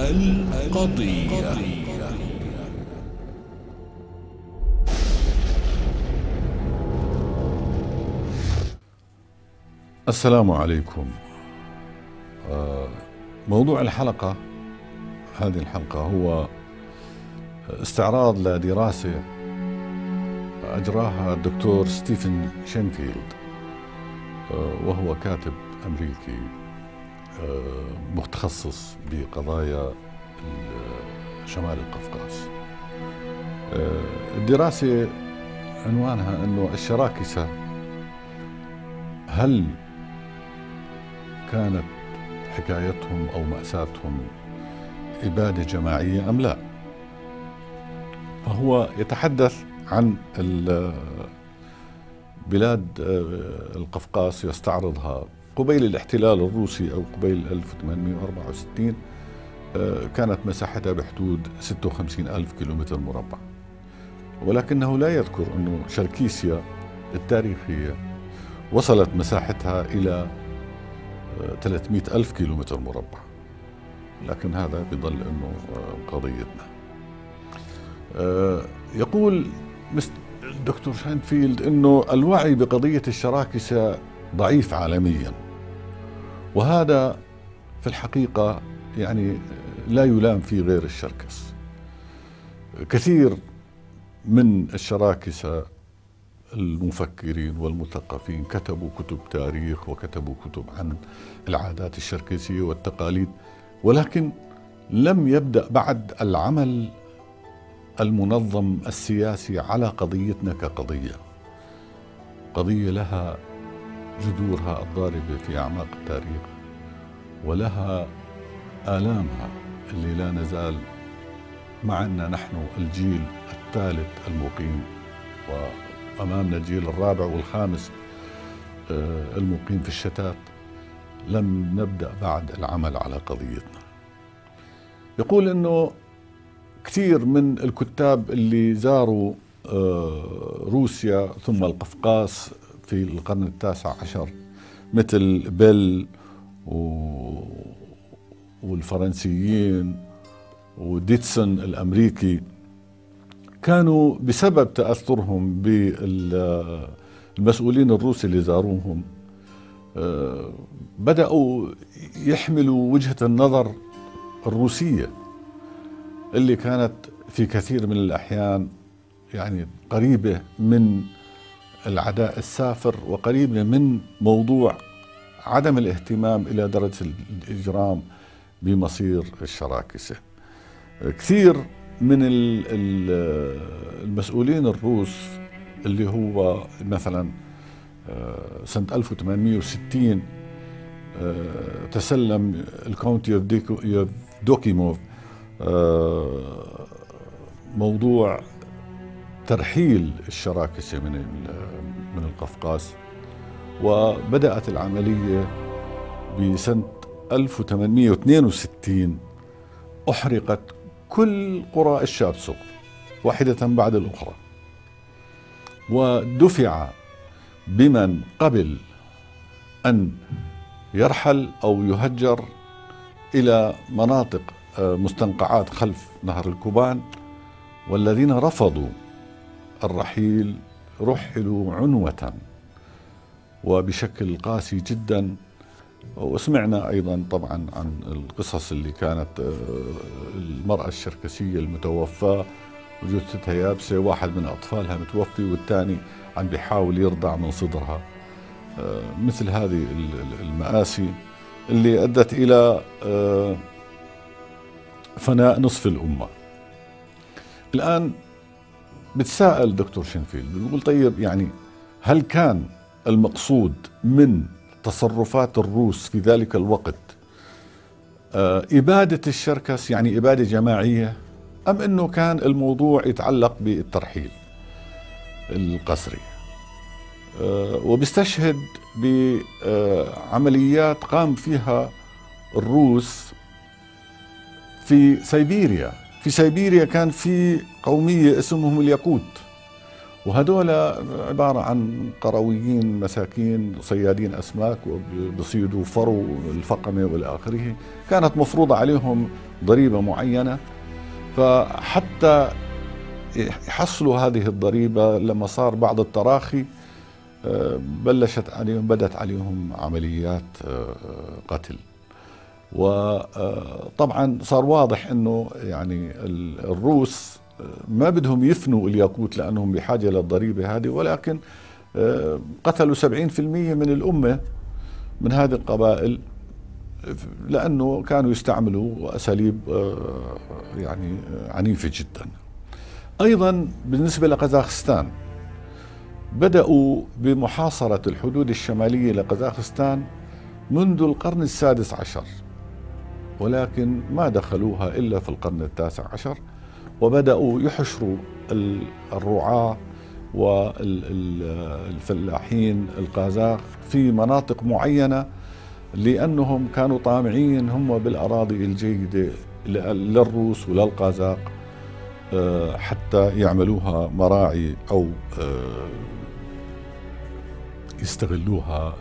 القضية. السلام عليكم. موضوع الحلقة، هذه الحلقة، هو استعراض لدراسة أجراها الدكتور ستيفن شينفيلد، وهو كاتب أمريكي متخصص بقضايا شمال القفقاز. الدراسة عنوانها أنه الشراكسة هل كانت حكايتهم أو مأساتهم إبادة جماعية أم لا؟ فهو يتحدث عن بلاد القفقاس، يستعرضها قبيل الاحتلال الروسي أو قبيل 1864. كانت مساحتها بحدود 56 ألف كيلومتر مربع، ولكنه لا يذكر أنه شركيسيا التاريخية وصلت مساحتها إلى 300 ألف كيلومتر مربع، لكن هذا بيظل أنه قضيتنا. يقول الدكتور شاينفيلد أنه الوعي بقضية الشراكسة ضعيف عالميا، وهذا في الحقيقة يعني لا يلام فيه غير الشركس. كثير من الشراكسة المفكرين والمثقفين كتبوا كتب تاريخ وكتبوا كتب عن العادات الشركسية والتقاليد، ولكن لم يبدأ بعد العمل المنظم السياسي على قضيتنا كقضية، قضية لها جذورها الضاربة في أعماق التاريخ ولها آلامها اللي لا نزال معنا نحن الجيل الثالث المقيم، وأمامنا الجيل الرابع والخامس المقيم في الشتات. لم نبدأ بعد العمل على قضيتنا. يقول أنه كثير من الكتاب اللي زاروا روسيا ثم القفقاس في القرن التاسع عشر مثل بيل والفرنسيين وديتسون الأمريكي، كانوا بسبب تأثرهم بالمسؤولين الروس اللي زاروهم بدأوا يحملوا وجهة النظر الروسية اللي كانت في كثير من الأحيان يعني قريبة من العداء السافر وقريبة من موضوع عدم الاهتمام إلى درجة الإجرام بمصير الشراكسة. كثير من المسؤولين الروس اللي هو مثلا سنة 1860 تسلم الكونت يفدوكيموف موضوع ترحيل الشراكسة من القفقاز، وبدأت العملية بسنة 1862. أحرقت كل قرى الشابسوق واحدة بعد الأخرى، ودفع بمن قبل أن يرحل أو يهجر إلى مناطق مستنقعات خلف نهر الكوبان، والذين رفضوا الرحيل رحلوا عنوة وبشكل قاسي جدا. وسمعنا أيضا طبعا عن القصص اللي كانت المرأة الشركسية المتوفاة وجثتها يابسة، واحد من أطفالها متوفي والثاني عم بيحاول يرضع من صدرها. مثل هذه المآسي اللي أدت إلى فناء نصف الأمة. الآن بتساءل دكتور شينفيلد، بيقول طيب يعني هل كان المقصود من تصرفات الروس في ذلك الوقت إبادة الشركس، يعني إبادة جماعية، أم أنه كان الموضوع يتعلق بالترحيل القسري؟ وبيستشهد بعمليات قام فيها الروس في سيبيريا. في سيبيريا كان في قومية اسمهم الياقوت، وهدول عبارة عن قرويين مساكين صيادين أسماك وبصيدوا فرو الفقمة والآخرة. كانت مفروضة عليهم ضريبة معينة، فحتى يحصلوا هذه الضريبة لما صار بعض التراخي بلشت عليهم، بدت عليهم عمليات قتل. وطبعا صار واضح انه يعني الروس ما بدهم يفنوا الياقوت لانهم بحاجه للضريبه هذه، ولكن قتلوا 70% من الامه من هذه القبائل، لانه كانوا يستعملوا اساليب يعني عنيفه جدا. ايضا بالنسبه لقزاخستان، بدأوا بمحاصرة الحدود الشمالية لقزاخستان منذ القرن السادس عشر، ولكن ما دخلوها إلا في القرن التاسع عشر، وبدأوا يحشروا الرعاة والفلاحين القازاخ في مناطق معينة، لأنهم كانوا طامعين هم بالأراضي الجيدة للروس وللقازاق حتى يعملوها مراعي أو يستغلوها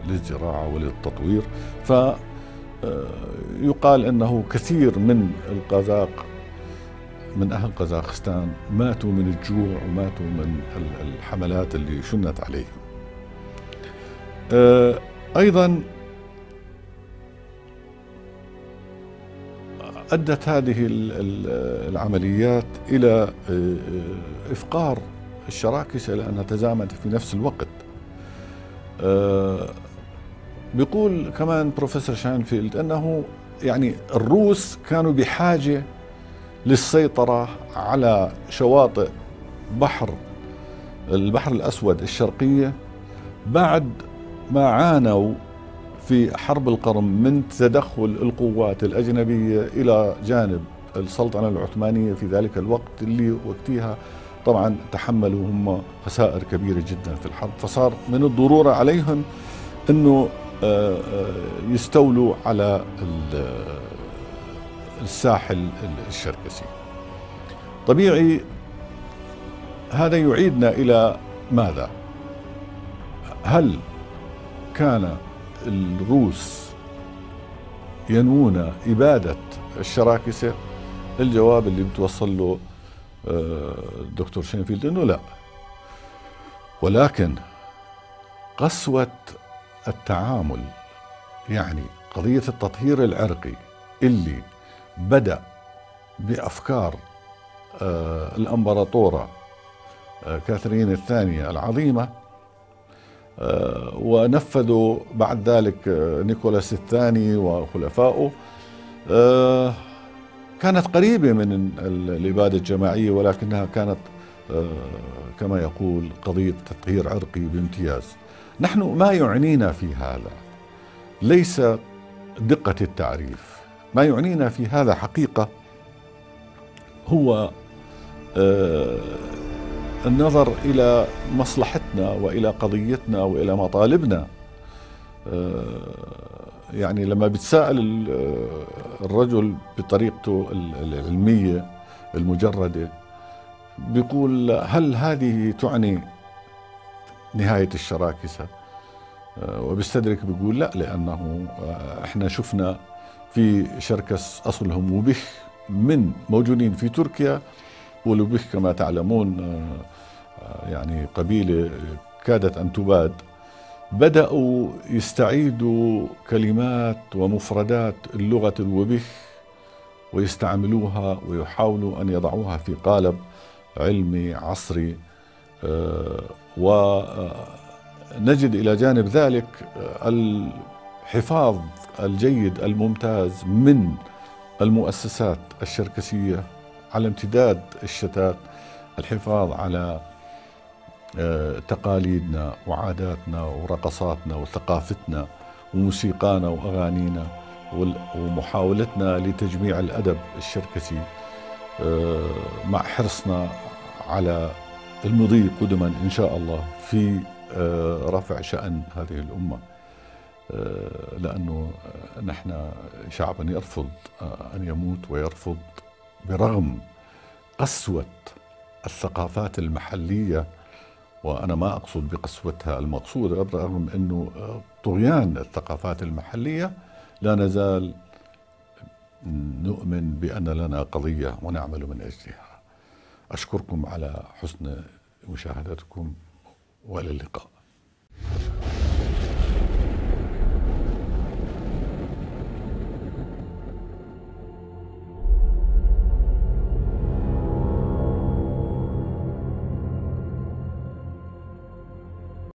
للزراعة وللتطوير. فيقال أنه كثير من القازاق من أهل قزاخستان ماتوا من الجوع وماتوا من الحملات اللي شنت عليهم. أيضا أدت هذه العمليات إلى إفقار الشراكسة لأنها تزامنت في نفس الوقت. بيقول كمان بروفيسور شاينفيلد أنه يعني الروس كانوا بحاجة للسيطرة على شواطئ البحر الأسود الشرقية بعد ما عانوا في حرب القرم من تدخل القوات الأجنبية إلى جانب السلطنة العثمانية في ذلك الوقت، اللي وقتها طبعا تحملوا هم خسائر كبيرة جدا في الحرب، فصار من الضرورة عليهم أنه يستولوا على الساحل الشركسي. طبيعي هذا يعيدنا إلى ماذا؟ هل كان الروس ينوون إبادة الشراكسة؟ الجواب اللي بتوصل له الدكتور شينفيلد أنه لا، ولكن قسوة التعامل، يعني قضية التطهير العرقي اللي بدأ بأفكار الأمبراطورة كاثرين الثانية العظيمة، ونفذوا بعد ذلك نيكولاس الثاني وخلفائه، كانت قريبة من الإبادة الجماعية، ولكنها كانت كما يقول قضية تطهير عرقي بامتياز. نحن ما يعنينا في هذا ليس دقة التعريف، ما يعنينا في هذا حقيقة هو النظر إلى مصلحتنا وإلى قضيتنا وإلى مطالبنا. يعني لما بتسأل الرجل بطريقته العلمية المجردة بيقول هل هذه تعني نهاية الشراكسة؟ وبيستدرك بيقول لا، لأنه احنا شفنا في شركس أصلهم وبخ من موجودين في تركيا، والوبخ كما تعلمون يعني قبيلة كادت أن تباد، بدأوا يستعيدوا كلمات ومفردات اللغة الوبخ ويستعملوها ويحاولوا أن يضعوها في قالب علمي عصري. ونجد إلى جانب ذلك الحفاظ الجيد الممتاز من المؤسسات الشركسية على امتداد الشتات، الحفاظ على تقاليدنا وعاداتنا ورقصاتنا وثقافتنا وموسيقانا وأغانينا، ومحاولتنا لتجميع الأدب الشركسي مع حرصنا على المضي قدما إن شاء الله في رفع شأن هذه الأمة، لأنه نحن شعب يرفض أن يموت ويرفض برغم قسوة الثقافات المحلية، وأنا ما أقصد بقسوتها المقصودة، رغم أنه طغيان الثقافات المحلية لا نزال نؤمن بأن لنا قضية ونعمل من أجلها. أشكركم على حسن مشاهدتكم، وإلى اللقاء.